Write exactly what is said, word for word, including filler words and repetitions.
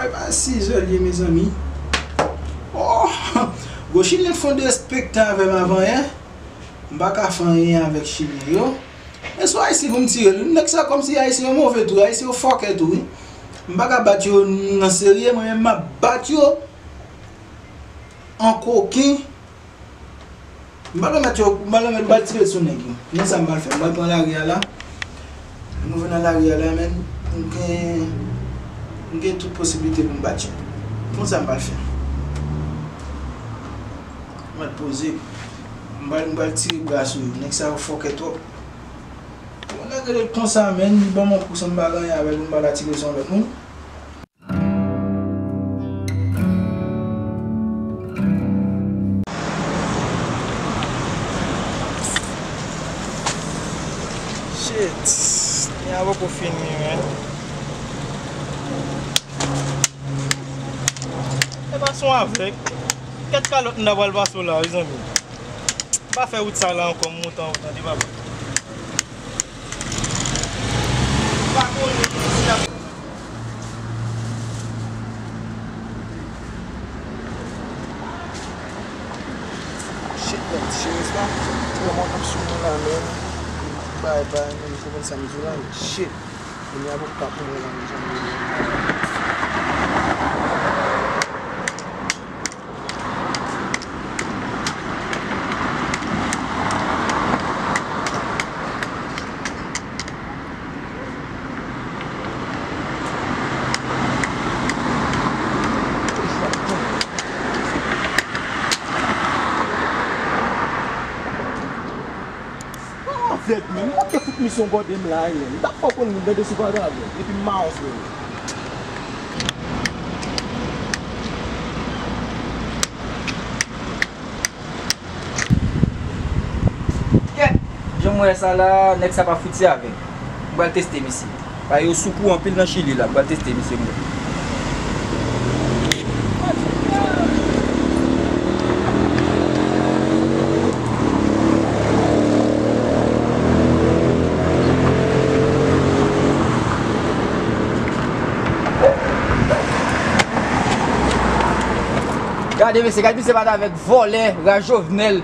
Epa sizè l ye, mezanmi. Oh! Gwo chilyen fon derespektan avè m avan yè. M pa ka fè anyen avèk chilyen yo. Men sou ayisyen pou m tire l wi. Nèg sa kòmsi ayisyen yo move tou, ayisyen yo fòkè tou wi. M pa ka bat yo nan serye, mwen menm m ap bat yo an koken. M pral remèt yo, m pral remèt, m pral tire sou nèg yo. Men sa m pral fè, m pral pran lari a la. Lè m rive nan lari a la, men, m gen, m gen tout posiblite pou m bat yo. Konn sa m pral fè. M pral poze. M pral, m pral tire bra sou yo. Nèg sa yo fòkè twòp. Bon, nèg rele l konsa, men, li ban m yon kou san m pa gen anyen avè l, pou m pa al tire sou yon lòt moun. Shit. Kounya poko fini, men. E pa son avèg. Kèt kalòt m ta pral pase w la, wi, zanmi. Pa fè wout sa la ankò, m monte anwo, tande, papa. Pa konnen si y ap Shit, men, ti chemiz la, trè mwen ap sou mwen la, men, bay, bay, men, m konprann sa m di w la, men, shit. Kounye a pou k ap mwen la, men, jan m ye la. Avèg, men, m pa te fout misyon gòde m la, men. M t ap fè w konn moun tande sou vagabon, epi m mawon frè. Kèt! Jan m wè sa la, nèg sa pa fout se avèg. M pral teste misye. Paske yo sou kou anpil nan Chili la. M pral teste misye mwen. Gade mesye, gade misye bat avèk vòlè, ras Jovenel.